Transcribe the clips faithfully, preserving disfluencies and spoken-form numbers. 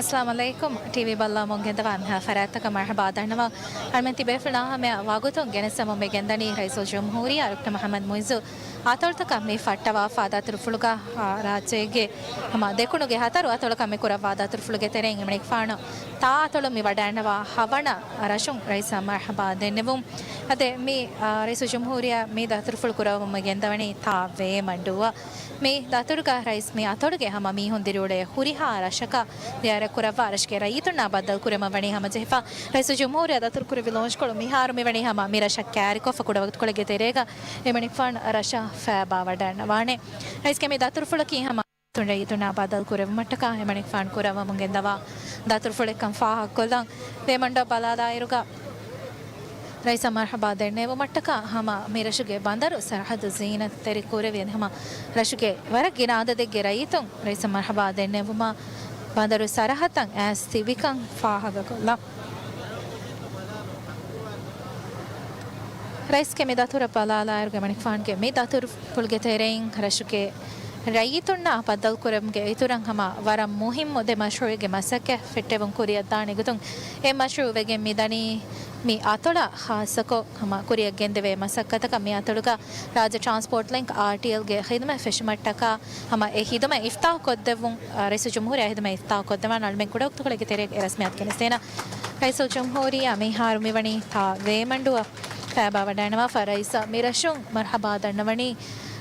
އައްސަލާމު ޢަލައިކުމް. ޓީވީ ބައްލަވަމުން ގެންދަވާ އެންމެހާ ފަރާތްތަކަށް މަރުޙަބާ ދަންނަވަން. އަޅުމެން ތިބޭފުޅުންނާ ހަމަޔަށް ވަގުތުން ގެނެސްދެމުން މި ގެންދަނީ ރައީސުލްޖުމްހޫރިއްޔާ ޑޮކްޓަރ މުޙައްމަދު މުޢިއްޒު އަތޮޅުތަކަށް މި ފައްޓަވާފާ ދަތުރުފުޅުގަ، އާ، ރާއްޖޭގެ ހަމަ ދެކުނުގެ ހަތަރު އަތޮޅަކަށް މި ކުރައްވާ ދަތުރުފުޅުގެ ތެރެއިން އެމަނިކުފާނު ތާ އަތޮޅުން މި ވަޑައިގަންނަވާ ހަވަނަ ރަށުން ރައީސަށް މަރުޙަބާ ދެންނެވުން. އަދި މި، އާ، ރައީސުލްޖުމްހޫރިއްޔާ މި ދަތުރުފުޅު ކުރައްވަމުން ގެންދަވަނީ ތާ ވޭމަންޑޫއަށް. މި ދަތުރުގަ ރައީސް މި އަތޮޅުގެ ހަމަ މީހުން ދިރިއުޅޭ ހުރިހާ ރަށަކަށް ޒިޔާރަތް ކުރައްވާ ރަށުގެ ރައްޔިތުންނާ ބައްދަލު ކުރުމަށް ވަނީ ހަމަޖެހިފަ. ރައީސުލްޖުމްހޫރިއްޔާ ދަތުރުކުރެއްވި ލޯންޗްކޮޅު މިހާރު މިވަނީ ހަމަ މި ރަށަށް ކައިރިކޮށްފަ ކުޑަވަގުތުކޮޅެއްގެ ތެރޭގަ އެމަނިކުފާނު ރަށަށް ފައިބާ ވަޑައިގަންނަވާނެ. ރައީސްގެ މި ދަތުރުފުޅަކީ ހަމަ ރައްޔިތުންނާ ބައްދަލު ކުރެއްވުމަށްޓަކާ އެމަނިކުފާނު ކުރައްވަމުން ގެންދަވާ ދަތުރުފުޅެއްކަން ފާހަގަކޮށްލަން. ވޭމަންޑޫ ބަލާލާއިރުގަ ރައީސަށް މަރުޙަބާ ދެންނެވުމަށްޓަކާ ހަމަ މި ރަށުގެ ބަނދަރު ސަރަހައްދު ޒީނަތްތެރި ކުރެވި އަދި ހަމަ ރަށުގެ ވަރަށް ގިނަ އަދަދެއްގެ ރައްޔިތުން ރައީސަށް މަރުޙަބާ ދެންނެވުމަށް ބަނދަރު ސަރަހައްދަށް އައިސް ތިބިކަން ފާހަގަކޮށްލަން. ރައީސްގެ މި ދަތުރަށް ބަލާލާއިރުގަ އެމަނިކުފާނުގެ މި ދަތުރުފުޅުގެ ތެރެއިން ރަށުގެ ރައްޔިތުންނާ ބައްދަލުކުރުމުގެ އިތުރަށް ހަމަ ވަރަށް މުހިއްމު ދެ މަޝްރޫޢެއްގެ މަސައްކަތް ފެއްޓެވުން ކުރިއަށްދާނެ ގޮތުން އެ މަޝްރޫޢު ވެގެން މިދަނީ މި އަތޮޅަށް ޚާއްޞަކޮށް ހަމަ ކުރިއަށް ގެންދެވޭ މަސައްކަތަކަށް. މި އަތޮޅުގަ ރާއްޖެ ޓްރާންސްޕޯޓް ލިންކް، އާރްޓީއެލް، ގެ ޚިދުމަތް ފެށުމަށްޓަކާ ހަމަ އެ ޚިދުމަތް އިފްތާޙު ކޮށްދެއްވުން، އަ، ރައީސުލްޖުމްހޫރިއްޔާ ޚިދުމަތް އިފްތާޙު ކޮށްދެއްވާން އަޅުމެން ކުޑަވަގުތުކޮޅެއްގެ ތެރޭގަ އެ ރަސްމިއްޔާތު ގެނެސްދޭނަން. ރައީސުލްޖުމްހޫރިއްޔާ މިހާރު މިވަނީ ތާ ވޭމަންޑޫއަށް ފައިބާވަޑައިގަންނަވާފަ ރައީސަށް މި ރަށުން މަރުޙަބާ ދަންނަވަނީ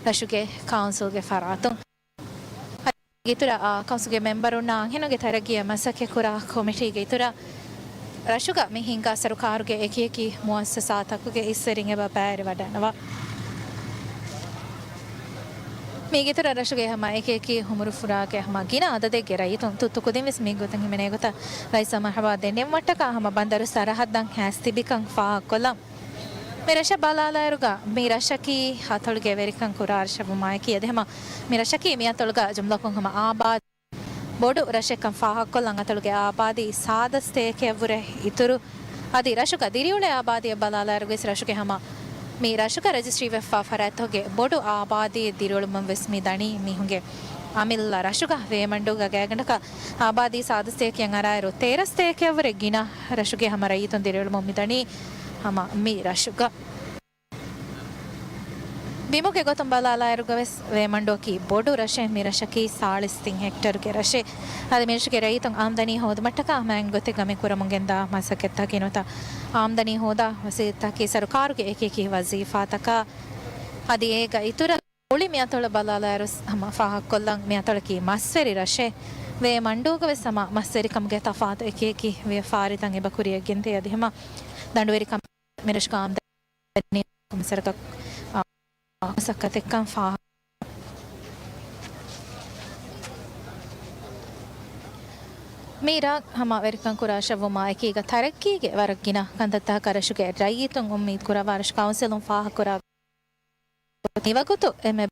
ރަށުގެ ކައުންސިލްގެ ފަރާތުން. އިތުރަށް، އާ، ކައުންސިލްގެ މެމްބަރުންނާ އަންހެނުންގެ ތަރައްގީއަށް މަސައްކަތްކުރާ ކޮމިޓީގެ އިތުރަށް ރަށުގަ މި ހިންގާ ސަރުކާރުގެ އެކިއެކި މުއައްސަސާތަކުގެ އިސްވެރިން އެބަ ބައިވެރިވަޑައިގަންނަވާ. މީގެ އިތުރަށް ރަށުގެ ހަމަ އެކިއެކި ހުމުރުފުރާގެ ހަމަ ގިނަ އަދަދެއްގެ ރައްޔިތުން ތުއްތު ކުދިން ވެސް މި ގޮތަށް ހިމެނޭ ގޮތަށް ރައީސަށް މަރުޙަބާ ދެންނެވުމަށްޓަކާ ހަމަ ބަނދަރު ސަރަހައްދަށް އައިސް ތިބިކަން ފާހަގަކޮށްލަން. މި ރަށަށް ބަލާލާއިރުގަ މި ރަށަކީ އަތޮޅުގެ ވެރިކަން ކުރާ ރަށަކަށްވުމާއެކީ އަދި ހަމަ މި ރަށަކީ މި އަތޮޅުގަ ޖުމްލަކޮށް ހަމަ އާބާދު ބޮޑު ރަށެއްކަން ފާހަގަކޮށްލަން. އަތޮޅުގެ އާބާދީ ސާދަ ސަތޭކައަށްވުރެ އިތުރު. އަދި ރަށުގަ ދިރިއުޅޭ އާބާދީއަށް ބަލާލާއިރުވެސް ރަށުގެ ހަމަ މި ރަށުގަ ރަޖިސްޓްރީވެފާ ފަރާތްތަކުގެ ބޮޑު އާބާދީއެއް ދިރިއުޅުމުން ވެސް މި ދަނީ މީހުންގެ އަމިއްލަ ރަށުގަ ވޭމަންޑޫގަ ގާތްގަނޑަކަށް އާބާދީ ސާދަ ސަތޭކައަށް އަރާއިރު ތޭރަ ސަތޭކައަށްވުރެ ގިނަ ރަށުގެ ހަމަ ރައްޔިތުން ދިރިއުޅުމުން މިދަނީ ހަމަ މި ރަށުގަ. ބިމުގެ ގޮތުން ބަލާލާއިރުގަވެސް ވޭމަންޑޫއަކީ ބޮޑު ރަށެއް. މި ރަށަކީ ސާޅީސް ތިން ހެކްޓަރުގެ ރަށެއް. އަދި މި ރަށުގެ ރައްޔިތުން އާމްދަނީ ހޯދުމަށްޓަކާ ހަމައެއް ގޮތެއްގަ މި ކުރަމުން ގެންދާ މަސައްކަތްތަކީ ނުވަތަ އާމްދަނީ ހޯދާ ވަސީލަތްތަކީ ސަރުކާރުގެ އެކިއެކި ވަޒީފާތަކާ. އަދި އޭގަ އިތުރަށް މުޅި މި އަތޮޅަށް ބަލާލާއިރު ހަމަ ފާހަގަކޮށްލަން މި އަތޮޅަކީ މަސްވެރި ރަށެއް. ވޭމަންޑޫގަވެސް ހަމަ މަސްވެރިކަމުގެ ތަފާތު އެކިއެކި ވިޔަފާރިތައް އެބަ ކުރިއަށް ގެންދޭ. އަދި ހަމަ ދަނޑުވެރިކަމުގެ މި ރަށުގެ އާމްދަނީ މަސައްކަތެއްކަން ފާހަގަ. މި ރަށް ހަމަ ވެރިކަން ކުރާ ރަށަށްވުމާ އެކީގަ ތަރައްގީގެ ވަރަށް ގިނަ ކަންތައްތަކަކަށް ރަށުގެ ރައްޔިތުން އުއްމީދު ކުރައްވާ ރަށު ކައުންސިލުން ފާހަގަކުރާ މިވަގުތު އެންމެ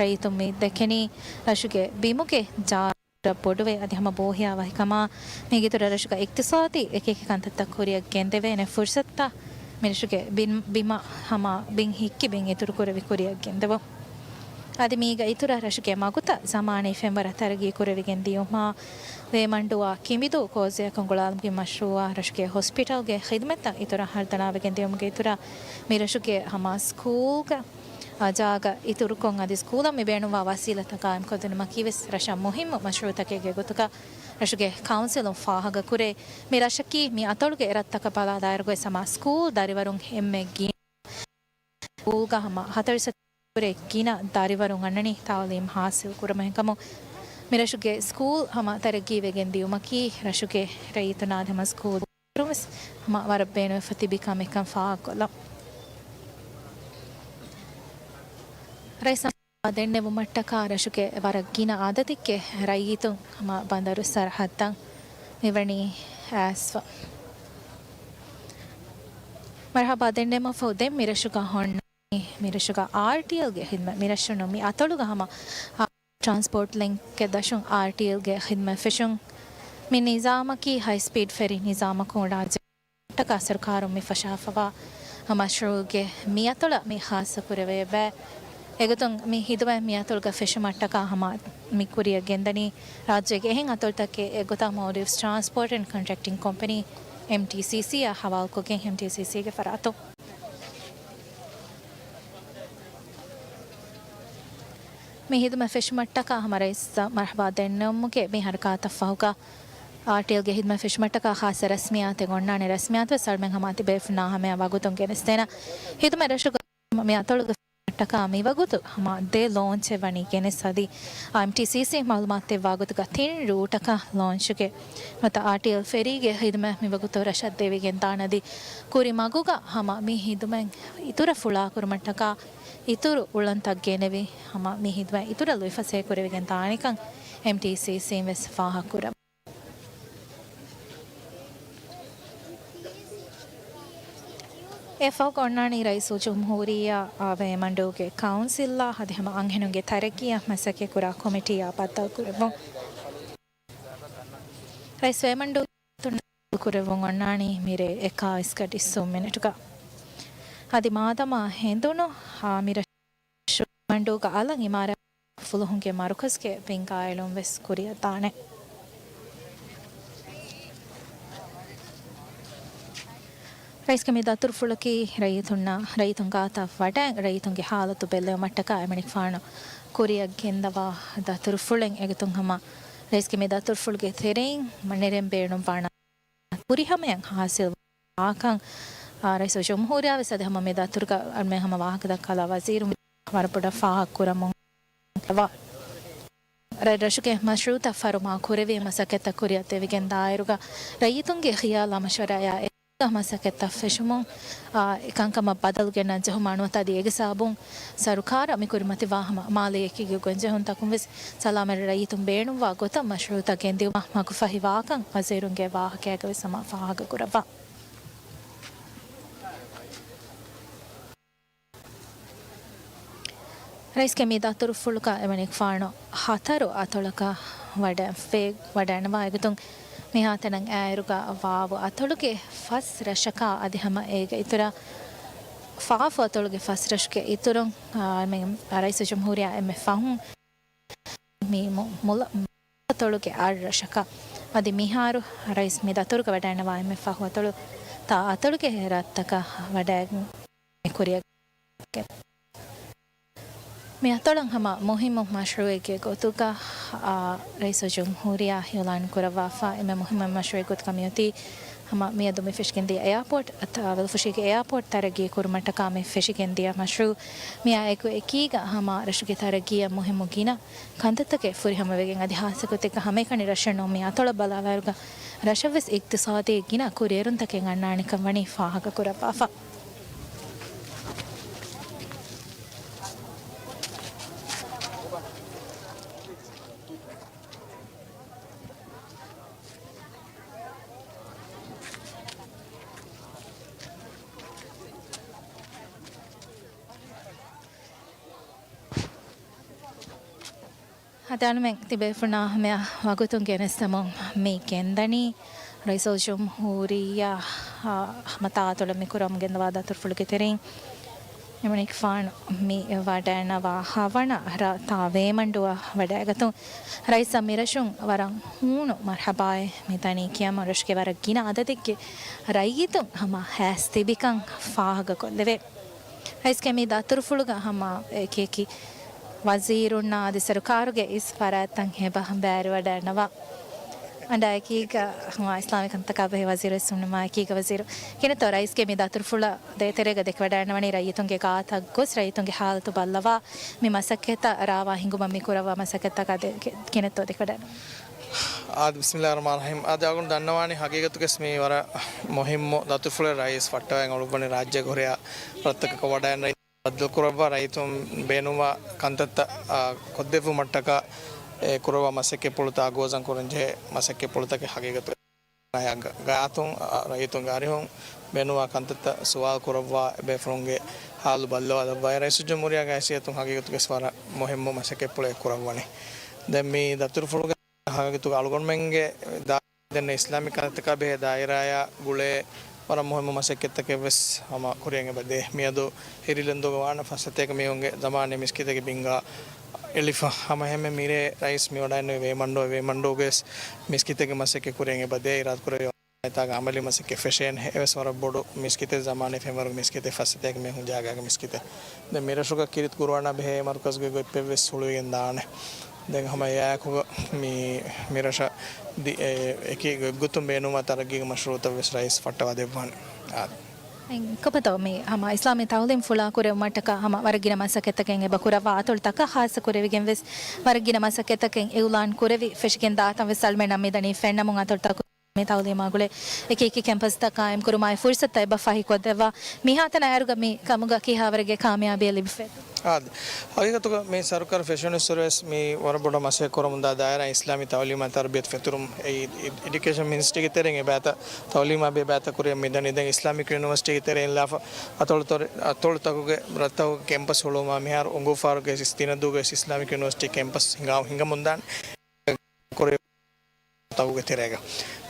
ރައްޔިތުން މި ދެކެނީ ރަށުގެ ބިމުގެ ޖާ ބޮޑުވެ އަދި ހަމަ ބޯހިޔާވަހިކަމާ، މީގެ އިތުރަށް ރަށުގަ އިޤްތިޞާދީ އެކިއެކި ކަންތައްތައް ކުރިއަށް ގެންދެވޭނެ ފުރުޞަތުތައް މިރަށުގެ ބިން، ބިމަށް ހަމަ ބިން ހިއްކި ބިން އިތުރުކުރެވި ކުރިއަށް ގެންދެވުން. އަދި މީގަ އިތުރަށް ރަށުގެ މަގުތައް ޒަމާނީ ފެންވަރަށް ތަރައްގީ ކުރެވިގެން ދިޔުމާ، ވޭމަންޑޫއާ ކިނބިދޫ ކޯސްވެއަކުން ގުޅާލުމުގެ މަޝްރޫޢާ ރަށުގެ ހޮސްޕިޓަލްގެ ޚިދުމަތްތައް އިތުރަށް ހަރުދަނާވެގެން ދިޔުމުގެ އިތުރަށް މިރަށުގެ ހަމަ ސްކޫލްގަ އާ، ޖާގަ އިތުރުކޮށް އަދި ސްކޫލަށް މި ބޭނުންވާ ވަސީލަތްތައް ގާއިމްކޮށްދިނުމަކީ ވެސް ރަށަށް މުހިއްމު މަޝްރޫޢުތަކެއްގެ ގޮތުގަ ރަށުގެ ކައުންސިލުން ފާހަގަކުރޭ. މި ރަށަކީ މި އަތޮޅުގެ ރަށްތަކަށް ބަލާލާއިރުގަވެސް ހަމަ ސްކޫލް ދަރިވަރުން އެންމެ ގިނަ ސްކޫލްގަ ހަމަ ހަތަރު ސަތޭކައަށްވުރެ ގިނަ ދަރިވަރުން އަންނަނީ ތަޢުލީމް ޙާޞިލް ކުރުމަށް. އެހެންކަމުން މި ރަށުގެ ސްކޫލް ހަމަ ތަރައްގީވެގެން ދިޔުމަކީ ރަށުގެ ރައްޔިތުންނާ އަދި ހަމަ ސްކޫލް ވެސް ހަމަ ވަރަށް ބޭނުންވެފަ ތިބި ކަމެއްކަން ފާހަގަކޮށްލަން. ރައީސް ދެންނެވުމަށްޓަކާ ރަށުގެ ވަރަށް ގިނަ އަދަދެއްގެ ރައްޔިތުން ހަމަ ބަނދަރު ސަރަހައްދަށް މިވަނީ އައިސްފަ. މަރުޙަބާ ދެންނެވުމަށްފަހު ދެން މިރަށުގަ ހޮންނަ މިރަށުގަ އާރްޓީއެލްގެ ޚިދުމަތް މިރަށުން މި އަތޮޅުގަ ހަމަ ޓްރާންސްޕޯޓް ލިންކެއް ދަށުން އާރްޓީއެލްގެ ޚިދުމަތް ފެށުން. މި ނިޒާމަކީ ހައިސްޕީޑް ފެރީ ނިޒާމަކުން ރާއްޖެ ޓަކާ ސަރުކާރުން މި ފަށާފަވާ މަޝްރޫޢުގެ މިއަތޮޅަށް މި ޚާއްޞަކުރެވޭ ބައެއް އެގޮތުން މި ހިދުމަތް މި އަތޮޅުގަ ފެށުމަށްޓަކާ ހަމަ މި ކުރިއަށް ގެންދަނީ ރާއްޖޭގެ އެހެން އަތޮޅުތަކެއް އެއްގޮތަށް މޯލްޑިވްސް ޓްރާންސްޕޯޓް އެންޑް ކޮންޓްރެކްޓިން ކޮމްޕެނީ، އެމްޓީސީސީ، އާ ހަވާލުކޮށްގެން އެމްޓީސީސީގެ ފަރާތުން. މި ހިދުމަތް ފެށުމަށްޓަކާ ހަމަ ރައީސް މަރްހަބާ ދެންނެވުމުގެ މި ހަރަކާތަށް ފަހުގަ އާރްޓީއެލްގެ ހިދުމަތް ފެށުމަށްޓަކާ ޚާއްޞަ ރަސްމިއްޔާތެއް އޮންނާނެ. ރަސްމިއްޔާތުވެސް އަޅުމެން ހަމަ ތިބޭފުޅުންނާ ހަމަޔަށް ވަގުތުން ގެނެސްދޭނަން. ހިދުމަތް ރަށުގަ މި އަތޮޅުގެ ފެށުމަށްޓަކާ މިވަގުތު ހަމަ ދެ ލޯންޗެއް ވަނީ ގެނެސް އަދި އެމްޓީސީސީ މައުލޫމާތު ދެއްވާ ގޮތުގަ ތިން ރޫޓަކަށް ލޯންޗުގެ ނުވަތަ އާރްޓީއެލް ފެރީގެ ހިދުމަތް މިވަގުތު ރަށަށް ދެވިގެންދާނެ އަދި ކުރިމަގުގަ ހަމަ މި ހިދުމަތް އިތުރަށް ފުޅާކުރުމަށްޓަކާ އިތުރު އުޅަނދުތައް ގެނެވި ހަމަ މި ހިދުމަތް އިތުރަށް ލުއިފަސޭހަކުރެވިގެން ދާނެކަން އެމްޓީސީސީން ވެސް ފާހަގަކުރައްވާ. އެއަށްފަހު އޮންނާނީ ރައީސުލްޖުމްހޫރިއްޔާ ވޭމަންޑޫގެ ކައުންސިލްއާ އަދި ހަމަ އަންހެނުންގެ ތަރައްގީއަށް މަސައްކަތްކުރާ ކޮމިޓީއާ ބައްދަލުކުރެއްވުން. ރައީސް ވޭމަންޑޫ ކުރެއްވުން އޮންނާނީ މިރޭ އެކާވީސް ގަޑި ސުން މިނެޓުގަ. އަދި މާދަމާ ހެނދުނު އާ މިރަށު ވޭމަންޑޫގަ އަލަށް އިމާރާތް ފުލުހުންގެ މަރުކަޒުގެ ބިންގާއެޅުން ވެސް ކުރިއަށް ދާނެ. ރައީސްގެ މި ދަތުރުފުޅަކީ ރައްޔިތުންނާ، ރައްޔިތުން ގާތަށް ވަޑައި، ރައްޔިތުންގެ ހާލަތު ބެއްލެވުމަށްޓަކާ އެމަނިކުފާނު ކުރިއަށް ގެންދަވާ ދަތުރުފުޅެއް. އެގޮތުން ހަމަ ރައީސްގެ މި ދަތުރުފުޅުގެ ތެރެއިން ނެރެން ބޭނުންވާނަ ފުރިހަމަޔަށް ހާސިލްވާކަން، އާ، ރައީސުލްޖުމްހޫރިއްޔާ ވެސް އަދި ހަމަ މި ދަތުރުގަ އަޅުމެން ހަމަ ވާހަކަދައްކާލާ ވަޒީރުން ވަރަށް ބޮޑަށް ފާހަގަކުރަމުން އެވާ. ރަށްރަށުގެ މަޝްރޫއުތައް ފަރުމާ ކުރެވި މަސައްކަތްތައް ކުރިއަށް ދެވިގެން ދާއިރުގަ ރައްޔިތުންގެ ޚިޔާލާ މަޝްވަރާއާ އެކުގަ މަސައްކަތްތައް ފެށުމުން، އާ، އެކަންކަމަށް ބަދަލު ގެންނަން ޖެހުމާ ނުވަތަ އަދި އޭގެ ސަބަބުން ސަރުކާރަށް މި ކުރިމަތިވާ ހަމަ މާލީ އެކީގެ ގޮންޖެހުންތަކުން ވެސް ސަލާމަތް ރައްޔިތުން ބޭނުންވާ ގޮތަށް މަޝްރޫއުތައް ގެންދިއުމަށް މަގުފަހިވާކަން ވަޒީރުންގެ ވާހަކައިގަ ވެސް ހަމަ ފާހަގަކުރައްވާ. ރައީސްގެ މި ދަތުރުފުޅުގަ އެމަނިކުފާނު ހަތަރު އަތޮޅަކަށް ވަޑަ-، ވެ-، ވަޑައިންނަވާ. އެގޮތުން މިހާތަނަށް އައިއިރުގަ ވާވު އަތޮޅުގެ ފަސް ރަށަކާ އަދި ހަމަ އޭގެ އިތުރަށް ފާފު އަތޮޅުގެ ފަސް ރަށުގެ އިތުރުން، އާ، މި ރައީސުލްޖުމްހޫރިއްޔާ އެންމެ ފަހުން މި މު-، މުލަ-، އަތޮޅުގެ އަށް ރަށަކަށް އަދި މިހާރު ރައީސް މި ދަތުރުގަ ވަޑައިންނަވާ އެންމެ ފަހު އަތޮޅު ތާ އަތޮޅުގެ ރަށްތަކަށް ވަޑައިގެން ކުރިއަށް މި އަތޮޅަށް ހަމަ މުހިއްމު މަޝްރޫއެއްގެ ގޮތުގަ، އާ، ރައީސުލްޖުމްހޫރިއްޔާ އިޢުލާން ކުރައްވާފަ. އެންމެ މުހިއްމު މަޝްރޫއެއް ގޮތުގަ މިއޮތީ ހަމަ މިއަދު މި ފެށިގެންދިޔަ އެއާޕޯޓް، އަތާ ވެލުފުށީގެ އެއާޕޯޓް ތަރައްގީ ކުރުމަށްޓަކާ މި ފެށިގެންދިޔަ މަޝްރޫއު. މިއާ އެކު އެކީގަ ހަމަ ރަށުގެ ތަރައްގީއަށް މުހިއްމު ގިނަ ކަންތައްތަކެއް ފުރިހަމަވެގެން އަދި ހާއްސަގޮތެއްގަ ހަމައެކަނި ރަށެއް ނޫން މި އަތޮޅަށް ބަލާލާއިރުގަ ރަށަށްވެސް އިޤްތިޞާދީ ގިނަ ކުރިއެރުންތަކެއް އަންނާނެކަން ވަނީ ފާހަގަކުރައްވާފަ. ހަދާނުމެން ތިބޭފުޅުންނާ ހަމަޔަށް ވަގުތުން ގެނެސްދެމުން މި ގެންދަނީ ރައީސުލްޖުމްހޫރިއްޔާ، އާ، ހަމަ ތާއަތޮޅަށް މި ކުރަމުން ގެންދަވާ ދަތުރުފުޅުގެ ތެރެއިން އެމަނިކުފާނު މި ވަޑައިންނަވާ ހަވަނަ ރަށް ތާ ވޭމަންޑޫއަށް ވަޑައިގަތުން. ރައީސަށް މިރަށުން ވަރަށް ހޫނު މަރްޙަބާއެއް މިދަނީ ކިޔަމުން ރަށުގެ ވަރަށް ގިނަ އަދަދެއްގެ ރައްޔިތުން ހަމަ ހާސް ތިބިކަން ފާހަގަކޮށްލެވޭ. ރައީސްގެ މި ދަތުރުފުޅުގަ ހަމަ އެކިއެކި ވަޒީރުންނާ އަދި ސަރުކާރުގެ އިސް ފަރާތްތައް ހެބަ ބައިވެރިވަޑައިންނަވާ. އަނޑާ އެކީގަ ހަމަ އިސްލާމީ ކަންތަކާ ބެހޭ ވަޒީރު ވެސް ހުންނަމާ އެކީގަ ވަޒީރު ކިނެތޯ ރައީސްގެ މި ދަތުރުފުޅަށް ދޭތެރޭގަ ދެކެވަޑައިންނަވަނީ ރައްޔިތުންގެ ގާތަށް ގޮސް ރައްޔިތުންގެ ހާލަތު ބައްލަވާ މި މަސައްކަތްތައް ރާވާ ހިނގުމަށް މި ކުރައްވާ މަސައްކަތްތަކާ ދެ-، ކި-، ކިނެތޯ ދެކެވަޑައިން. އާދެ، ބިސްމިއްލާހިއްރަޙްމާނިއްރަޙީމް. އާދެ، އަޅުގަނޑު ދަންނަވާނީ ހަގީގަތުގަސް މީ ވަރަށް މުހިއްމު ދަތުރުފުޅެއް ރައީސް ފައްޓަވައި އުޅުއްވަނީ ރާއްޖޭގެ ހުރިހާ ރަށްތަކަކަށް ވަޑައިގެން ބައްދަލުކުރައްވާ ރައްޔިތުން ބޭނުންވާ ކަންތައްތައް، އާ، ކޮށްދެއްވުމަށްޓަކާ އެ ކުރައްވާ މަސައްކަތްޕުޅުތައް އަގުވަޒަން ކުރަންޖެހޭ މަސައްކަތްޕުޅުތަކެއް ހަގީގަތުގަ ގާތުން، އާ، ރައްޔިތުންގެ އަރިހުން ބޭނުންވާ ކަންތައްތައް ސުވާލު ކުރައްވާ އެބޭފުޅުންގެ ހާލު ބައްލަވާލައްވާ ރައީސުލްޖުމްހޫރިއްޔާގެ ހައިސިއްޔަތުން ހަގީގަތުގަސް ވަރަށް މުހިއްމު މަސައްކަތްޕުޅެއް ކުރައްވަނީ. ދެން މި ދަތުރުފުޅުގެ ހަގީގަތުގަ އަޅުގަނޑުމެންގެ ދާ ދެން އިސްލާމީ ކަންތައްތަކާ ބެހޭ ދާއިރާއާ ގުޅޭ ވަރަށް މުހިއްމު މަސައްކަތްތަކެއް ވެސް ހަމަ ކުރިއަށް އެބަ ދޭ. މިއަދު ހިރިލަންދޫގަ ވާނަ ފަސް ސަތޭކަ މީހުންގެ ޒަމާނީ މިސްކިތެއްގެ ބިންގާ އެޅިފަ. ހަމަ އެހެންމެ މިރޭ ރައީސް މި ވަޑައިންނެވި ވޭމަންޑޫ، ވޭމަންޑޫގެ ވެސް މިސްކިތެއްގެ މަސައްކަތް ކުރިއަށް އެބަ ދޭ. އިރާދަކުރެއްވި އެތާގަ އަމަލީ މަސައްކަތް ފެށޭނެ. އެވެސް ވަރަށް ބޮޑު މިސްކިތެއް، ޒަމާނީ ފެންވަރުގެ މިސްކިތެއް، ފަސް ސަތޭކަ މީހުން ޖާގައިގެ މިސްކިތެއް. ދެން މިރަށުގަ ކީރިތި ގުރުއާނާ ބެހޭ މަރުކަޒުގެ ގޮތްޕެއް ވެސް ހުޅުވިގެން ދާނެ. ދެން ހަމަ އެއާއެކުގަ މި، މިރަށަށް ދި-، އެ، އެކި ގޮތްގޮތުން ބޭނުންވާ ތަރައްގީގެ މަޝްރޫއުތައް ވެސް ރައީސް ފައްޓަވާ ދެއްވާނެ. އާދެ. އެން ކޮބަތޯ މި ހަމަ އިސްލާމީ ތައުލީމް ފުޅާ ކުރެވުމަށްޓަކާ ހަމަ ވަރަށް ގިނަ މަސައްކަތްތަކެއް އެބަ ކުރައްވާ، އަތޮޅުތަކަށް ޚާއްޞަ ކުރެވިގެން ވެސް ވަރަށް ގިނަ މަސައްކަތްތަކެއް އިއުލާން ކުރެވި ފެށިގެން ދާތަން ވެސް އަޅުމެންނަށް މިދަނީ ފެންނަމުން އަތޮޅުތަކު މި ތައުލީމާ ގުޅޭ އެކި އެކި ކެމްޕަސްތައް ޤާއިމްކުރުމާއި ފުރުސަތުތައް އެބަ ފަހިކޮށްދެއްވާ. މިހާތަނަށް އައިރުގަ މި ކަމުގަ ކިހާވަރެއްގެ ކާމިޔާބީއެއް ލިބިފައެއް؟ އާދެ. ހަގީގަތުގަ މި ސަރުކާރު ފެށުނުއްސުރެވެސް މި ވަރަށް ބޮޑަށް މަސައްކަތް ކުރަމުންދާ ދާއިރާ އިސްލާމީ ތައުލީމާ ތަރުބިޔަތު ފެތުރުމު، އެއީ އެ-، އެޑިއުކޭޝަން މިނިސްޓްރީގެ ތެރެއިން އެބައިތަ، ތައުލީމާ ބޭބައިތަ ކުރިއަށް މިދަނީ. ދެން އިސްލާމިކް ޔުނިވަރސިޓީގެ ތެރެއިން ލާފަ އަތޮޅުތޮރި-، އަތޮޅުތަކުގެ ރަށްތަކުގެ ކެމްޕަސް ހުޅުވުމާ މިހާރު އުނގޫފާރުގެ ސިސްތީނަދޫގެ އިސްލާމިކް ޔުނިވަރސިޓީ ކެމްޕަސް ހިނގާ-، ހިނގަމުންދާނެ. ކުރި ތަކުގެ ތެރޭގަ.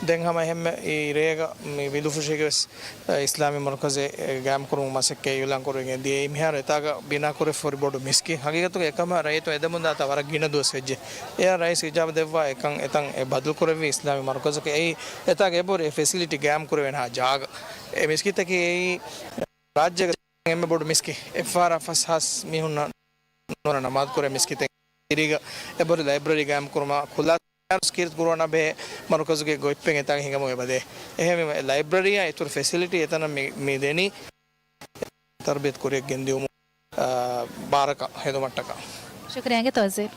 ދެން ހަމަ އެހެންމެ އިރޭގަ މި ވިލުފުށީގެ ވެސް، އެ، އިސްލާމީ މަރުކަޒެއް، އެ، ގާއިމްކުރުމުގެ މަސައްކަތް އިއުލާން ކުރެވިގެން ދިޔައީ. މިހާރު އެތާގަ ބިނާކުރެވިފަ ހުރި ބޮޑު މިސްކިތް. ހަގީގަތުގަ އެކަމަށް ރައްޔިތުން އެދެމުންދާތާ ވަރަށް ގިނަ ދުވަސް ވެއްޖެ. އެއަށް ރައީސް އިޖާބަ ދެއްވާ އެކަން އެތަން އެ ބަދަލު ކުރެއްވީ އިސްލާމީ މަރުކަޒަކަށް. އެއީ އެތާގަ އެބަހުރި އެ ފެސިލިޓީ ގާއިމް ކުރެވޭނެހާ ޖާގަ. އެ މިސްކިތަކީ އެއީ ރާއްޖޭގަ އެންމެ ބޮޑު މިސްކިތް. އެއްފަހަރާ ފަސް ހާސް މީހުންނަށް ނުވަރަށް ނަމާދު ކުރޭ މިސްކިތެއް. ތިރީގަ އެބަހުރި ލައިބްރަރީ ގާއިމް ކުރުމާ ކުލާ ސްކިލް ކުރުވަން ބެހޭ މަރުކަޒުގެ ގޮތްޕެއް އެތާގަ ހިނގަމުން އެބަދޭ. އެހެންވީމަ، ލައިބްރަރީއާ އިތުރު ފެސިލިޓީ އެތަނަށް މި، މި ދެނީ ތަރުބިޔަތު ކުރިއަށް ގެންދިއުމު، އާ، ބާރަކަށް ހެދުމަށްޓަކާ. ޝުކުރިއްޔާ އިނގޭތޯ ވަޒީރު.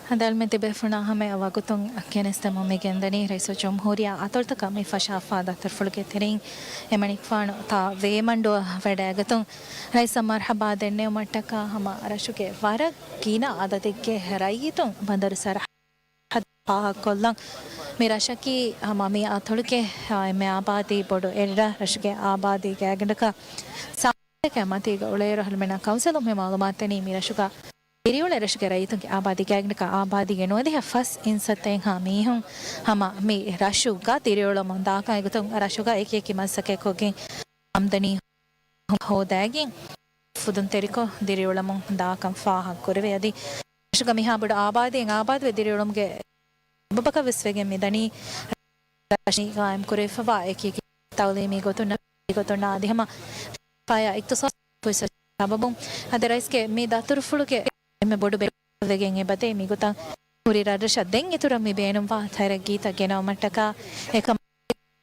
ހަނދާންމެ ތިބޭފުޅުންނާ ހަމަޔަށް ވަގުތުން ގެނެސްދެމުން މި ގެންދަނީ ރައީސުލްޖުމްހޫރިއްޔާ އަތޮޅުތަކަށް މި ފަށާފާ ދަތުރުފުޅުގެ ތެރެއިން އެމަނިކުފާނު ތާ ވޭމަންޑުއަށް ވަޑައިގަތުން ރައީސަށް މަރްޙަބާ ދެންނެވުމަށްޓަކާ ހަމަ ރަށުގެ ވަރަށް ގިނަ އަދަދެއްގެ ރައްޔިތުން ބަނދަރު ސަރަހައްދު ފާހަގަކޮށްލަން. މި ރަށަކީ ހަމަ މި އަތޮޅުގެ އެންމެ އާބާދީ ބޮޑު އެއްރަށް. ރަށުގެ އާބާދީ ގާތްގަނޑަކަށް ސާދަކަށް މަތީގަ އުޅޭއިރު، އަހަރުމެންނަށް ކައުންސިލުން މި މައުލޫމާތު ދެނީ މި ރަށުގަ ދިރިއުޅޭ ރަށުގެ ރައްޔިތުންގެ އާބާދީ ގާތްގަނޑަކަށް އާބާދީގެ ނުވަދިހަ ފަސް އިންސައްތައެއްހާ މީހުން ހަމަ މި ރަށުގަ ދިރިއުޅެމުން ދާކަން. އެގޮތުން ރަށުގަ އެކި އެކި މަސައްކަތްކޮށްގެން އާމްދަނީ ހޯދައިގެން ފުދުންތެރިކޮށް ދިރިއުޅެމުން ދާކަން ފާހަގަކުރެވޭ. އަދި ރަށުގަ މިހާ ބޮޑު އާބާދީއެއް އާބާދުވެ ދިރިއުޅުމުގެ ސަބަބަކަށް ވެސް ވެގެން މިދަނީ ރަށީ ގާއިމް ކުރެވިފަވާ އެކި އެކި ތައުލީމީ ގޮތުން، ގޮތުން އަދި ހަމަ ފަޔާ އިޤްތިޞާދީ ފުރުޞަތު ސަބަބުން. އަދި ރައީސްގެ މި ދަތުރުފުޅުގެ އެންމެ ބޮޑު ބޭނުމަކަށް ވެގެން އެބަދޭ މިގޮތަށް ހުރި ރަށްރަށަށް ދެން އިތުރަށް މި ބޭނުންވާ ތަރައްގީތައް ގެނައުމަށްޓަކާ އެކަމަށް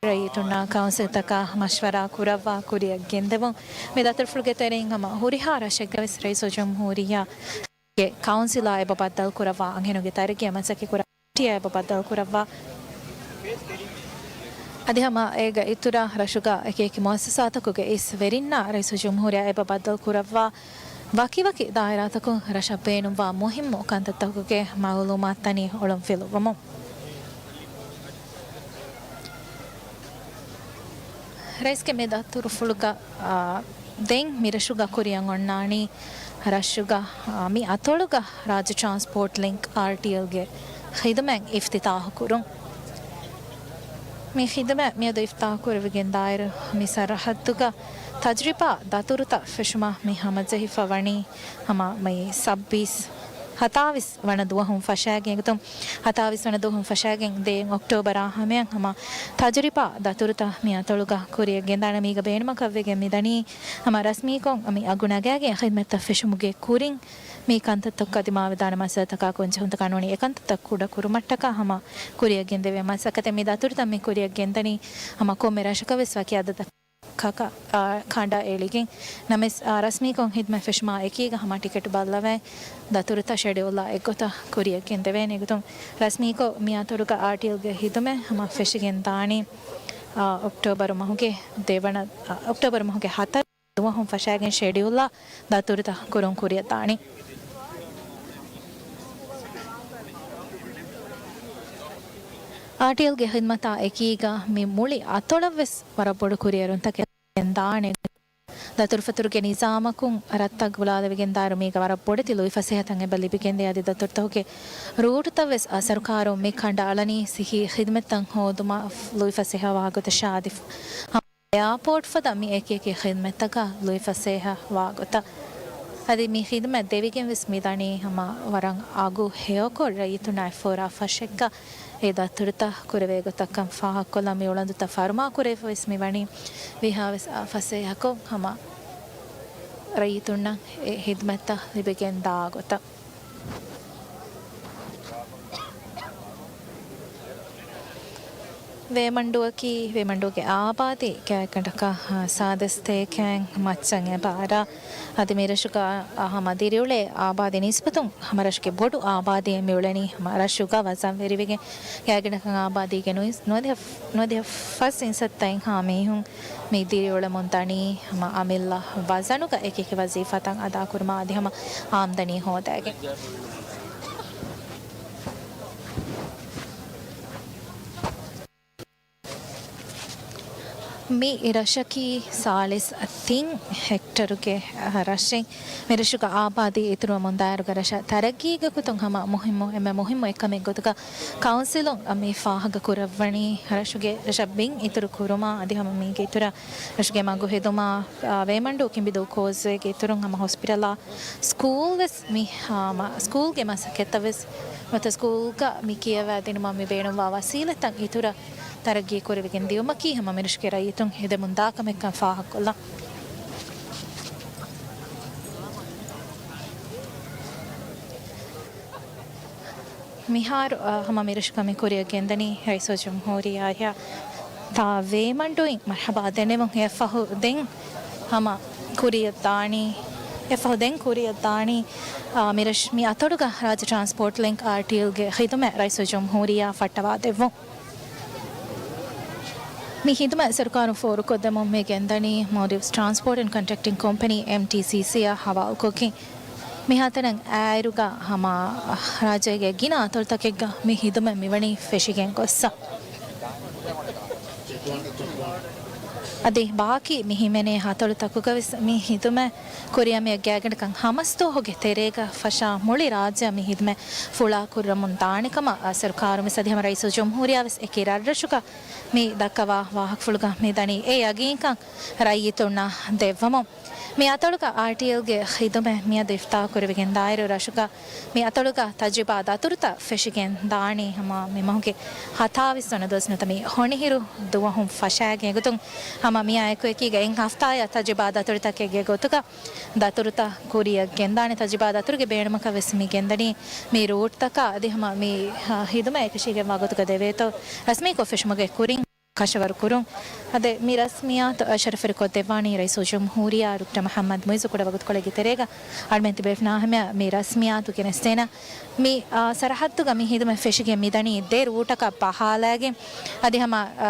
ރައްޔިތުންނާ ކައުންސިލްތަކާ މަޝްވަރާ ކުރައްވާ ކުރިއަށް ގެންދެވުން. މި ދަތުރުފުޅުގެ ތެރެއިން ހަމަ ހުރިހާ ރަށެއްގަވެސް ރައީސުލްޖުމްހޫރިއްޔާގެ ކައުންސިލާ އެބަ ބައްދަލުކުރައްވާ އަންހެނުންގެ ތަރައްގީއަށް މަސައްކަތްކުރާ ކޮމިޓީއާ އެބަ ބައްދަލުކުރައްވާ. އަދި ހަމަ އޭގެ އިތުރަށް ރަށުގަ އެކި އެކި މުއައްސަސާތަކުގެ އިސް ވެރިންނާ ރައީސުލްޖުމްހޫރިއްޔާ އެބަ ބައްދަލުކުރައްވާ ވަކިވަކި ދާއިރާތަކުން ރަށަށް ބޭނުންވާ މުހިއްމު ކަންތައްތަކުގެ މައުލޫމާތު ދަނީ އޮޅުންފިލުއްވަމުން. ރައީސްގެ މި ދަތުރުފުޅުގަ، އާ، ދެން މިރަށުގަ ކުރިއަށް އޮންނާނީ ރަށުގަ، އާ، މި އަތޮޅުގަ ރާއްޖެ ޓްރާންސްޕޯޓް ލިންކް، އާރްޓީއެލް، ގެ ޚިދުމަތް އިފްތިތާޙު ކުރުން. މި ޚިދުމަތް މިއަދު އިފްތިތާޙު ކުރެވިގެން ދާއިރު މި ސަރަހައްދުގަ ތަޖުރިބާ ދަތުރުތައް ފެށުމަށް މި ހަމަޖެހިފަ ވަނީ ހަމަ މި ސައްބީސް، ހަތާވީސް ވަނަ ދުވަހުން ފަށާގެން އެގޮތުން، ހަތާވީސް ވަނަ ދުވަހުން ފަށާގެން ދެން އޮކްޓޯބަރާ ހަމަޔަށް ހަމަ ތަޖުރިބާ ދަތުރުތައް މި އަތޮޅުގަ ކުރިއަށް ގެންދާނެ. މީގަ ބޭނުމަކަށް ވެގެން މިދަނީ ހަމަ ރަސްމީކޮށް މި އަގު ނަގާގެން ޚިދުމަތްތައް ފެށުމުގެ ކުރިން މި ކަންތައްތަކުގަ ދިމާވެދާނެ މައްސަލަތަކާ ކުންޖެހުންތަކާ ނޫނީ އެކަންތައްތައް ކުޑަ ކުރުމަށްޓަކާ ހަމަ ކުރިއަށް ގެންދެވޭ މަސައްކަތެއް. މި ދަތުރުތައް މި ކުރިއަށް ގެންދަނީ ހަމަ ކޮންމެ ރަށަކަށް ވެސް ވަކި އަދަދަކަށް ކަ-، އާ، ކަނޑައެޅިގެން. ނަމަވެސް، އާ، ރަސްމީކޮށް ޚިދުމަތް ފެށުމާ އެކީގަ ހަމަ ޓިކެޓު ބައްލަވައި ދަތުރުތައް ޝެޑިއުލާ އެއްގޮތަށް ކުރިއަށް ގެންދެވޭނެ. އެގޮތުން ރަސްމީކޮށް މި އަތޮޅުގަ އާރްޓީއެލްގެ ޚިދުމަތް ހަމަ ފެށިގެން ދާނީ، އާ، އޮކްޓޯބަރު މަހުގެ ދެވަނަ، އާ، އޮކްޓޯބަރު މަހުގެ ހަތަރު ދުވަހުން ފަށާގެން ޝެޑިއުލްއާ ދަތުރުތައް ކުރުން ކުރިއަށް ދާނީ. އާރްޓީއެލްގެ ޚިދުމަތާ އެކީގަ މި މުޅި އަތޮޅަށްވެސް ވަރަށް ބޮޑު ކުރިއެރުންތަކެއް ދާނެ. ދަތުރުފަތުރުގެ ނިޒާމަކުން ރަށްތައް ގުޅާލެވިގެން ދާއިރު މީގަ ވަރަށް ބޮޑެތި ލުއިފަސޭހަތައް އެބަ ލިބިގެންދޭ. އަދި ދަތުރުތަކުގެ ރޫޓުތައް ވެސް، އާ، ސަރުކާރުން މި ކަނޑައަޅަނީ ސިއްހީ ޚިދުމަތްތައް ހޯދުމަށް ލުއިފަސޭހަ ވާގޮތަށާ އަދި އެއާޕޯޓް ފަދަ މި އެކި އެކި ޚިދުމަތްތަކަށް ލުއިފަސޭހަ ވާގޮތަށް. އަދި މި ޚިދުމަތް ދެވިގެން ވެސް މި ދަނީ ހަމަ ވަރަށް އަގު ހެޔޮކޮށް ރައްޔިތުންނާ އެއްފޯރާ ފަށެއްގަ އެ ދަތުރުތައް ކުރެވޭ ގޮތަށްކަން ފާހަގަކޮށްލާ. މި އުޅަނދުތައް ފަރުމާ ކުރެވިފަ ވެސް މި ވަނީ ވީހާވެސް ފަސޭހަކޮށް ހަމަ ރައްޔިތުންނަށް އެ ޚިދުމަތްތައް ލިބިގެން ދާ ގޮތަށް. ވޭމަންޑުއަކީ، ވޭމަންޑުގެ އާބާދީ ގާތްގަނޑަކަށް، އާ، ސާދަ ސަތޭކައިން މައްޗަށް އެބަ އަރާ. އަދި މި ރަށުގަ، އާ، ހަމަ ދިރިއުޅޭ އާބާދީ ނިސްބަތުން ހަމަ ރަށުގެ ބޮޑު އާބާދީއެއް މި އުޅެނީ ހަމަ ރަށުގަ ވަޒަންވެރިވެގެން. ގާތްގަނޑަކަށް އާބާދީގެ ނުވަ-، ނުވަދިހަ، ނުވަދިހަ ފަސް އިންސައްތައިންހާ މީހުން މި ދިރިއުޅެމުން ދަނީ ހަމަ އަމިއްލަ ވަޒަނުގަ އެކި އެކި ވަޒީފާތައް އަދާކުރުމާ އަދި ހަމަ އާމްދަނީ ހޯދައިގެން. މި ރަށަކީ ސާޅީސް ތިން ހެކްޓަރުގެ ރަށެއް. މި ރަށުގަ އާބާދީ އިތުރުވަމުން ދާއިރުގަ ރަށަށް ތަރައްގީގެ ގޮތުން ހަމަ މުހިއްމު، އެންމެ މުހިއްމު އެއްކަމެއް ގޮތުގަ ކައުންސިލުން މި ފާހަގަ ކުރައްވަނީ ރަށުގެ، ރަށަށް ބިން އިތުރު ކުރުމާ އަދި ހަމަ މީގެ އިތުރަށް ރަށުގެ މަގު ހެދުމާ، އާ، ވޭމަންޑޫ ކިނބިދޫ ކޯސްވޭގެ އިތުރުން ހަމަ ހޮސްޕިޓަލާ، ސްކޫލް ވެސް މި، އާ، މަ-، ސްކޫލްގެ މަސައްކަތްތައް ވެސް ނުވަތަ ސްކޫލްގަ މި ކިޔަވާދިނުމަށް މި ބޭނުންވާ ވަސީލަތްތައް އިތުރަށް ތަރައްގީ ކުރެވިގެން ދިޔުމަކީ ހަމަ މިރަށުގެ ރައްޔިތުން ހެދެމުން ދާ ކަމެއްކަން ފާހަގަކޮށްލަން. މިހާރު، އާ، ހަމަ މިރަށުގަ މި ކުރިއަށް ގެންދަނީ ރައީސުލްޖުމްހޫރިއްޔާ ތާ ވޭމަންޑޫއިން މަރްޙަބާ ދެނެވުން. އެއަށްފަހު ދެން ހަމަ ކުރިއަށް ދާނީ، އެއަށްފަހު ދެން ކުރިއަށް ދާނީ، އާ، މިރަށް-، މި އަތޮޅުގަ ރާއްޖެ ޓްރާންސޕޯޓް ލިންކް، އާރްޓީއެލްގެ ޚިދުމަތް ރައީސުލްޖުމްހޫރިއްޔާ ފައްޓަވާ ދެއްވުން. މި ޚިދުމަތް ސަރުކާރުން ފޯރުކޮށްދެމުން މި ގެންދަނީ މޯލްޑިވްސް ޓްރާންސްޕޯޓް އެންޑް ކޮންޓްރެކްޓިން ކޮމްޕެނީ، އެމްޓީސީސީ، އަށް ހަވާލުކޮށްގެން. މިހާތަނަށް އާއިރުގަ ހަމަ ރާއްޖޭގެ ގިނަ އަތޮޅުތަކެއްގަ މި ޚިދުމަތް މިވަނީ ފެށިގެން ގޮއްސަ. އަދި ބާކީ މި ހިމެނޭ އަތޮޅުތަކުގަވެސް މި ޚިދުމަތް ކުރިއަށް މިއަށް ގާތްގަނޑަކަށް ހަމަސްދުވަހުގެ ތެރޭގަ ފަށާ މުޅި ރާއްޖެއަށް މި ޚިދުމަތް ފުޅާ ކުރަމުން ދާނެ ކަމަށް ސަރުކާރުން ވެސް އަދި ހަމަ ރައީސުލްޖުމްހޫރިއްޔާ ވެސް އެކި ރަށްރަށުގަ މި ދައްކަވާ ވާހަކަފުޅުގަ މި ދަނީ އެ ޔަގީންކަން ރައްޔިތުންނަށް ދެއްވަމުން. މި އަތޮޅުގަ އާރްޓީއެލްގެ ޚިދުމަތް މިއަދު އިފްތިތާޙް ކުރެވިގެން ދާއިރު ރަށުގަ މި އަތޮޅުގަ ތަޖުރިބާ ދަތުރުތައް ފެށިގެން ދާނީ ހަމަ މި މަހުގެ ހަތާވީސް ވަނަ ދުވަސް ނުވަތަ މި ހޮނިހިރު ދުވަހުން ފަށާގެން. އެގޮތުން ހަމަ މިއާ އެކު އެކީގަ އެއް ހަފްތާއަށް ތަޖުރިބާ ދަތުރުތަކެއްގެ ގޮތުގަ ދަތުރުތައް ކުރިއަށް ގެންދާނެ. ތަޖުރިބާ ދަތުރުގެ ބޭނުމަކަށް ވެސް މި ގެންދަނީ މި ރޫޓްތަކާ އަދި ހަމަ މި، އާ، ޚިދުމަތް އެކަށީގެންވާ ގޮތުގަ ދެވޭތޯ ރަސްމީކޮށް ފެށުމުގެ ކުރިން ކަށަވަރު ކުރުން. އަދި މި ރަސްމިއްޔާތު ޝަރަފުވެރިކޮށްދެއްވާނީ ރައީސުލްޖުމްހޫރިއްޔާ ޑޮކްޓަރ މުޙައްމަދު މުޢިއްޒު ކުޑަވަގުތުކޮޅެއްގެ ތެރޭގަ އަޅުމެން ތިބޭފުޅުންނާ ހަމަޔަށް މި ރަސްމިއްޔާތު ގެނެސްދޭނަން. މި، އާ، ސަރަހައްދުގަ މި ޚިދުމަތް ފެށިގެން މިދަނީ ދެ ރޫޓަކަށް ބަހާލައިގެން އަދި ހަމަ، އާ،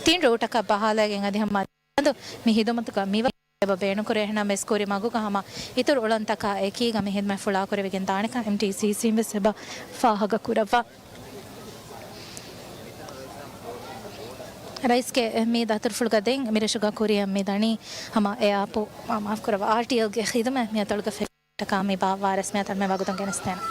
ތިން ރޫޓަކަށް ބަހާލައިގެން އަދި ހަމަ މި ޚިދުމަތުގަ މިވަ އެބަ ބޭނުންކުރޭ. އެހެންނަމަވެސް ކުރި މަގުގަ ހަމަ އިތުރު އުޅަނދުތަކާ އެކީގަ މި ޚިދުމަތް ފުޅާކުރެވިގެން ދާނެކަން އެމްޓީސީސީން ވެސް އެބަ ފާހަގަކުރައްވާ. ރައީސްގެ މި ދަތުރުފުޅުގަ ދެން މިރަށުގަ ކުރިއަށް މި ދަނީ ހަމަ އެއާޕު، މާފުކުރައްވާ، އާރްޓީއެލްގެ ޚިދުމަތް މި އަތޮޅުގަ ފެށި ކާ މި ބާއްވާ ރަސްމިއްޔާތައް މި ވަގުތުން ގެނެސްދޭނަން.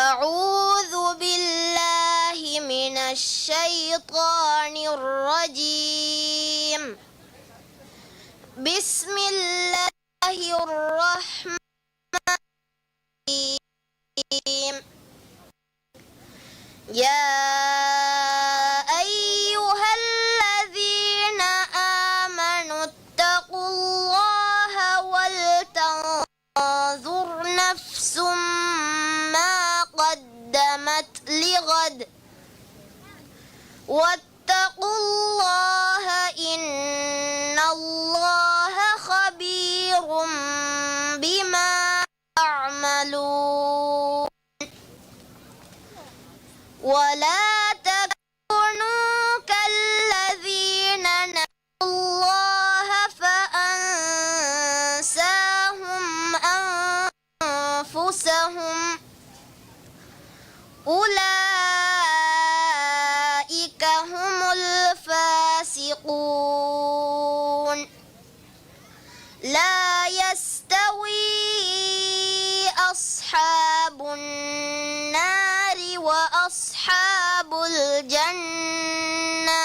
أعوذ بالله من الشيطان الرجيم. بسم الله الرحمن الرحيم. يا أيها الذين آمنوا اتقوا الله ولتنظر نفس ما قدمت لغد واتقوا الله إن الله خبير بما تعملون. ولا تكونوا كالذين نسوا الله فأنساهم أنفسهم أولئك هم الفاسقون. لا يستوي أصحاب النار أصحاب الجنة،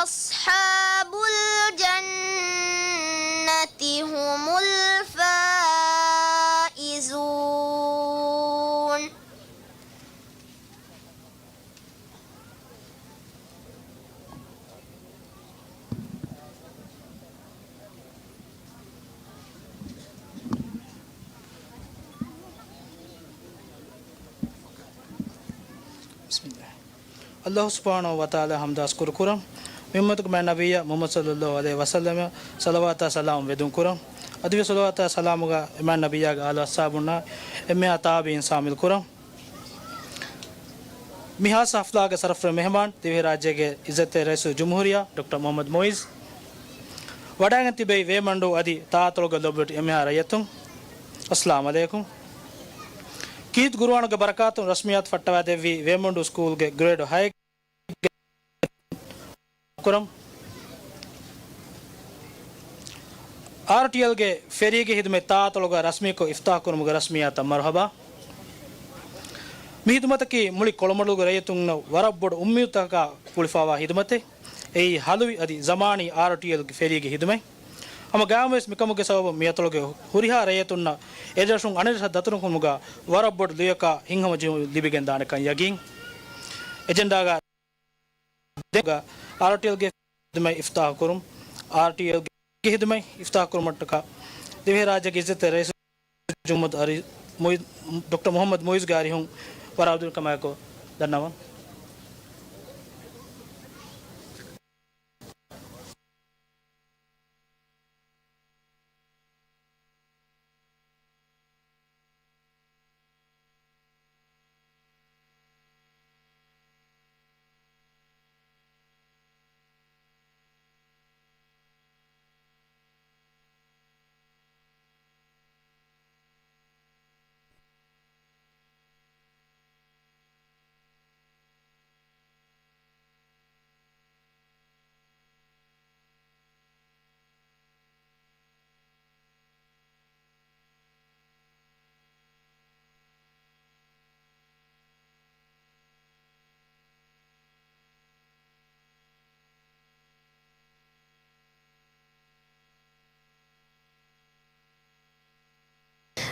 أصحاب الجنة هم الفائزون. ބިސްމިއްލާހި. އައްލާހު ސުބްޙާނަހު ވަތަޢާލާ ޙަމްދާ ޝުކުރު ކުރަން. މި އުއްމަތުގެ މާތް ނަބިއްޔާ މުޙައްމަދު ޞައްލައްލާހު ޢަލައިހި ވަސައްލަމަށް ޞަލަވާތާ ސަލާމް ވެދުން ކުރަން. އަދިވެސް ޞަލަވާތާ ސަލާމުގަ މާތް ނަބިއްޔާގެ އާލު އަޞްޙާބުންނާ އެންމެހާ ތާބިޢީން ޝާމިލް ކުރަން. މި ޚާއްޞަ ޙަފްލާގެ ޝަރަފުވެރި މެހެމާން ދިވެހިރާއްޖޭގެ ޢިއްޒަތްތެރި ރައީސުލްޖުމްހޫރިއްޔާ ޑޮކްޓަރ މުޙައްމަދު މުޢިއްޒު، ވަޑައިގެން ތިބެވި ވޭމަންޑޫ އަދި ތާއަތޮޅުގަ ލޯބިވެތި އެންމެހާ ރައްޔިތުން، އައްސަލާމް ޢަލައިކުމް. ކީރިތި ޤުރުއާނުގެ ބަރަކާތުން ރަސްމިއްޔާތު ފައްޓަވާދެއްވި ވޭމަންޑޫ ސްކޫލްގެ ގްރޭޑް ހައެއްގެ ކުރަން. އާރްޓީއެލްގެ ފެރީގެ ޚިދުމަތް ތާއަތޮޅުގަ ރަސްމީކޮށް އިފްތާޙު ކުރުމުގެ ރަސްމިއްޔާތަށް މަރުޙަބާ. މި ޚިދުމަތަކީ މުޅި ކޮޅުމަޑުލުގެ ރައްޔިތުންނަށް ވަރަށް ބޮޑު އުއްމީދުތަކަކާ ގުޅިފައިވާ ޚިދުމަތެއް. އެއީ ހަލުވި އަދި ޒަމާނީ އާރްޓީއެލްގެ ފެރީގެ ޚިދުމަތް. ހަމަ ގާއިމުވެސް މިކަމުގެ ސަބަބުން މި އަތޮޅުގެ ހުރިހާ ރައްޔިތުންނަށް އެ ދެރަށުން އަނެއް ދެރަށަށް ދަތުރުކުރުމުގަ ވަރަށް ބޮޑު ލުޔަކާ ހިތްހަމަޖެހުން ލިބިގެންދާނެކަން ޔަގީން. އެޖެންޑާގަ ދެން އާރްޓީއެލްގެ ޚިދުމަތް އިފްތާޙު ކުރުން، އާރްޓީއެލްގެ ޚިދުމަތް އިފްތާޙު ކުރުމަށްޓަކާ ދިވެހިރާއްޖޭގެ ޢިއްޒަތްތެރި ރައީސުލްޖުމްހޫރިއްޔާ އަރި-، މުއި-، ޑޮކްޓަރ މުޙައްމަދު މުޢިއްޒުގެ އަރިހުން ވަރަށް އަބަދުވެރިކަމާއެކު ދަންނަވަން.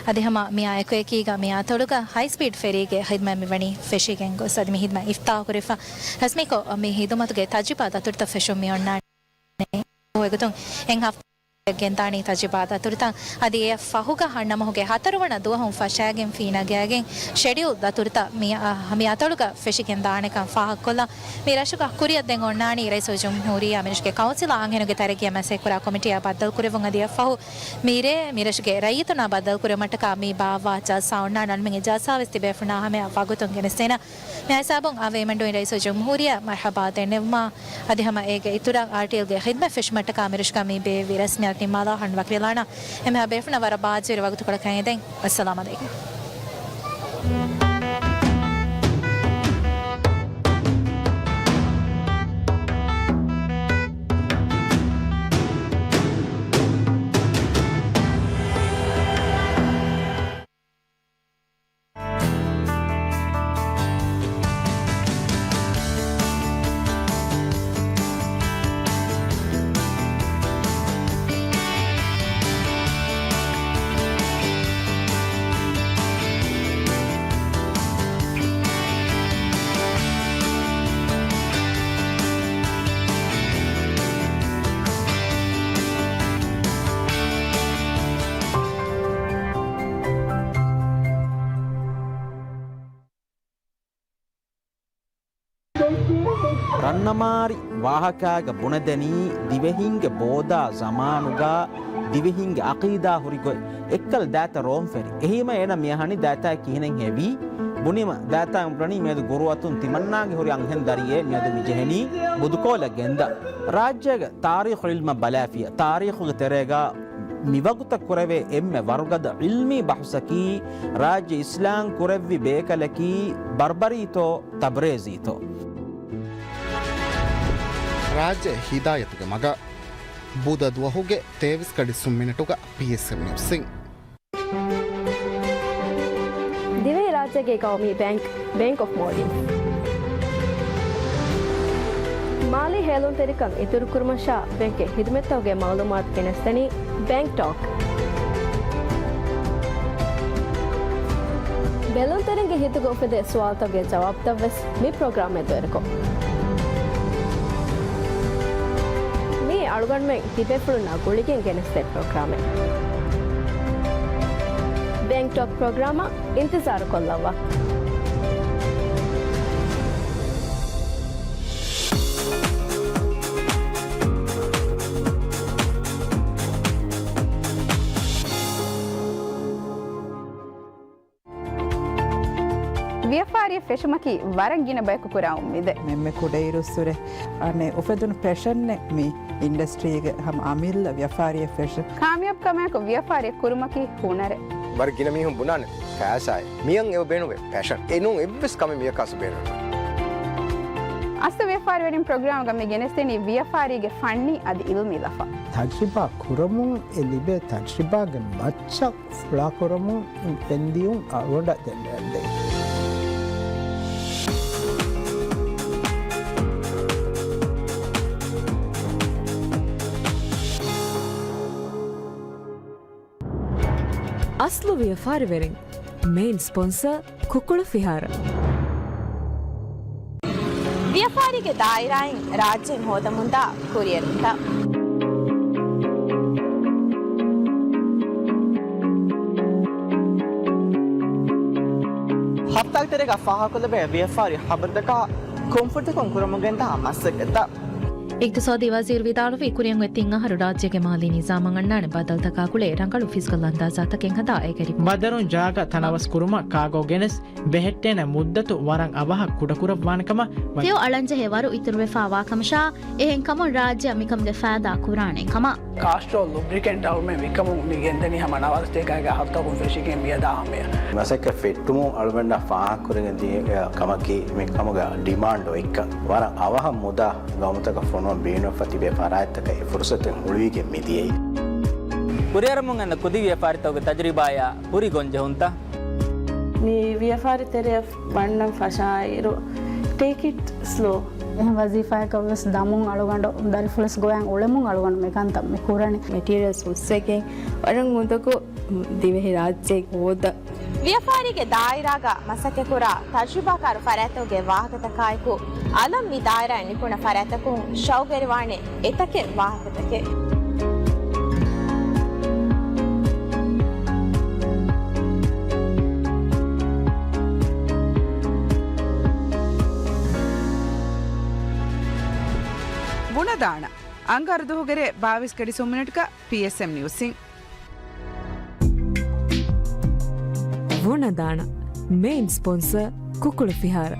އަދި ހަމަ މިއާ އެކުއެކީގަ މިއާ އަތޮޅުގަ ހައިސްޕީޑް ފެރީގެ ޚިދުމަތް މިވަނީ ފެށިގެން ގޮސް، އަދި މި ޚިދުމަތް އިފްތާޙު ކުރެފަ. ރަސްމީކޮށް މި ޚިދުމަތުގެ ތަޖުރިބާ ދަތުރުތައް ފެށުން މި އޮންނާނީ. އެގޮތުން އެއް ހަފް ގެންދާނީ ތަޖުރިބާ ދަތުރުތައް. އަދި އެއަށް ފަހުގަ ހަނދުމަހުގެ ހަތަރުވަނަ ދުވަހުން ފަށާގެން ފީނަގާގެން ޝެޑިއުލް ދަތުރުތައް މި، އަ، މި އަތޮޅުގަ ފެށިގެން ދާނެކަން ފާހަގަކޮށްލަން. މި ރަށުގަ ކުރިއަށް ދެން އޮންނާނީ ރައީސުލްޖުމްހޫރިއްޔާ މިރަށުގެ ކައުންސިލާ އަންހެނުންގެ ތަރައްގީއަށް މަސައްކަތްކުރާ ކޮމިޓީއާ ބައްދަލުކުރެވުން. އަދި އެއަށްފަހު މިރޭ މިރަށުގެ ރައްޔިތުންނާ ބައްދަލުކުރެވުމަށްޓަކާ މި ބާއްވާ ޖަލްސާ އޮންނާނެ. އަޅުމެންގެ ޖަލްސާވެސް ތިބޭފުޅުންނާ ހަމަޔަށް ވަގުތުން ގެނެސްދޭނަން. މި ހިސާބުން އަވަހަށް ވޭމަންޑޫއިން ރައީސުލްޖުމްހޫރިއްޔާ މަރްޙަބާ ދެންނެވުމާ، އަދި ހަމަ އޭގެ އިތުރަށް އާރްޓީއެލްގެ ޚިދުމަތް ފެށުމަށްޓަކާ މިރަށުގަ މި ބޭއްވި ރަސްމިއްޔާތު ނިންމާލާ ހަން ވަކިވެލާނަން. އެންމެހާ ބޭފުޅުންނަށް ވަރަށް ބާއްޖަވެރި ވަގުތުކޮޅަކަށް އެދެން. އައްސަލާމް ޢަލައިކުމް. ރަންނަމާރި ވާހަކާގަ ބުނެދެނީ ދިވެހީންގެ ބޯދާ ޒަމާނުގަ ދިވެހީންގެ އަޤީދާ ހުރި ގޮތް. އެއްކަލަ ދާތަ ރޯން ފެރި. އެހީމަ އޭނަ މި އަހަނީ ދާތާ ކިހިނެއް ހެވީ؟ ބުނީމަ ދާތާ ބުނަނީ މިއަދު ގުރުއަތުން ތިމަންނާގެ ހުރި އަންހެން ދަރިއެއް މިއަދު މި ޖެހެނީ ބުދުކޯލަށް ގެންދަން. ރާއްޖޭގެ ތާރީޚު ޢިލްމަށް ބަލާފިޔަ، ތާރީޚުގެ ތެރޭގަ މިވަގުތަށް ކުރެވޭ އެންމެ ވަރުގަދަ ޢިލްމީ ބަހުސަކީ، ރާއްޖެ އިސްލާމް ކުރެއްވި ބޭކަލަކީ ބަރްބަރީތޯ ތަބްރޭޒީތޯ؟ ރާއްޖެ ހިދާޔަތުގެ މަގަށް. ބުދަ ދުވަހުގެ ތޭވީސް ގަޑި ސުން މިނެޓުގަ ޕީއެސްއެމް ނިއުސްއިން. ދިވެހި ގެ ގައުމީ ބޭންކް، ބޭންކް އޮފް މޯލްޑިވްސް. މާލީ ހޭލުންތެރިކަން އިތުރުކުރުމަށާ ބޭންކްގެ ހިދުމަތްތަކުގެ މައުލޫމާތު ގެނެސްދެނީ ބޭންކް ޓޯކް. ބެލުންތެރިންގެ ހިތުގަ އުފެދޭ ސުވާލުތަކުގެ ޖަވާބުތައްވެސް މި ޕްރޮގްރާމް މެދުވެރިކޮށް. މީ އަޅުގަނޑުމެން ތިބޭފުޅުންނާ ގުޅިގެން ގެނެސްދޭ ޕްރޮގްރާމެއް. ބޭންކް ޓޯކް ޕްރޮގްރާމަށް އިންތިޒާރު ކޮށްލައްވާ. ވިޔަފާރިއެއް ފެށުމަކީ ވަރަށް ގިނަ ބަޔަކު ކުރާ އުއްމީދެއް. މެންމެ ކުޑައިރުއްސުރެ އަނެއް އުފެދުނު ޕެޝަންއެއް މި އިންޑަސްޓްރީގެ ހަމަ އަމިއްލަ ވިޔަފާރިއެއް ފެށުން. ކާމިޔާބު ކަމާއެކު ވިޔަފާރިއެއް ކުރުމަކީ ހުނަރެއް. ވަރަށް ގިނަ މީހުން ބުނާނެ ފައިސާއެއް. މިއަށް އެބަ ބޭނުންވޭ ޕެޝަން. އެނޫން އެއްވެސް ކަމެއް މިއަކާސް ބޭނުން. އަސްލު ވިޔަފާރިވެރިން ޕްރޮގްރާމްގަ މި ގެނެސްދެނީ ވިޔަފާރީގެ ފަންނީ އަދި އިލްމީ ލަފާ. ތަޖްރިބާ ކުރަމުން އެ ލިބޭ ތަޖްރިބާގެ މައްޗަށް ފުޅާކުރަމުން ފެންދިޔުން އަޅުގަނޑަށް ދެންނެވެންދެވި. އަސްލު ވިޔަފާރިވެރިން، މެއިން ސްޕޮންސަރ، ކުކުޅު ފިހާރަ. ވިޔަފާރީގެ ދާއިރާއިން ރާއްޖެއިން ހޯދަމުންދާ ކުރިއެރުންތައް. ހަފްތާގެ ތެރޭގަ ފާހަގަކޮށްލެވޭ ވިޔަފާރި ޚަބަރުތަކާ ކޮންފުރަތަކުން ކުރަމުން ގެންދާ މަސައްކަތްތައް. އިގްތިސާދީ ވަޒީރު ވިދާޅުވީ، ކުރިއަށް އޮތް ތިން އަހަރު ރާއްޖޭގެ މާލީ ނިޒާމަށް އަންނާނެ ބަދަލުތަކާ ގުޅޭ ރަނގަޅު ފިސްކަލް އަންދާޒާތަކެއް ހަދާ އެ ގަޑި. ބަދަރުން ޖާގަ ތަނަވަސް ކުރުމަށް ކާގޯ ގެނެސް ބެހެއްޓޭނެ މުއްދަތު ވަރަށް އަވަހަށް ކުޑަކުރައްވާނެ ކަމަށް ވަ- ތެޔޮ އަޅަންޖެހޭ ވަރު އިތުރުވެފާ ވާކަމަށާ، އެހެންކަމުން ރާއްޖެއަށް މިކަމުގެ ފައިދާ ކުރާނެ ކަމަށް. ކާސްޓްރޯލް ލުބްރިކެންޓް އަޅުމެން ވިއްކަމުން މި ގެންދަނީ ހަމަ ނަވާރަ ސަތޭކައިގެ އަހަރުތަކުން ފެށިގެން މިއަދާ ހަމަޔަށް. މަސައްކަތް ފެއްޓުމުން އަޅުގަނޑަށް ފާހަގަކުރެވިގެން ދިޔަ ކަމަކީ، މި ކަމުގަ ޑިމާންޑް އޮތްކަން. ވަރަށް އަވަހަށް މުދާ ގައުމުތަކަށް ފޮނުވަން ބޭނުންފަ ތިބޭ ފަރާތްތަކަށް އެ ފުރުސަތެއް ހުޅުވިގެން މިދިޔައީ. ކުރިއަރަމުން އަންނަ ކުދި ވިޔަފާރިތަކުގެ ތަޖުރިބާޔާ ހުރި ގޮންޖެހުންތައް. މި ވިޔަފާރި ތެރެއަށް ވަންނަން ފަށާއިރު، ޓޭކް އިޓް ސްލޯ. އެހެން ވަޒީފާއަކަށް ވެސް ދަމުން އަޅުގަނޑު ދަރިފުޅުސް ގޮވަން އުޅެމުން އަޅުގަނޑު މިކަންތައް މި ކުރަނީ. މެޓީރިއަލްސް ހުސްވެގެން ވަރަށް އުނދަގޫ ދިވެހި ރާއްޖެ ހޯދަ. ވިޔަފާރީގެ ދާއިރާގަ މަސައްކަތްކުރާ ތަޖުރިބާކާރު ފަރާތްތަކުގެ ވާހަކަތަކާއެކު، އަލަށް މި ދާއިރާއިން ނިކުންނަ ފަރާތްތަކުން ޝައުގުވެރިވާނެ އެތަކެއް ވާހަކަތަކެއް. ބުނަދާނަ އަންގާރަ ދުވަހުގެ ރޭ ބާވީސް ގަޑި ސުން މިނެޓްގަ ޕީއެސްއެމް ނިއުސްއިން. ބުނަދާނަ މެއިން ސްޕޮންސަރ ކުކުޅު ފިހާރަ.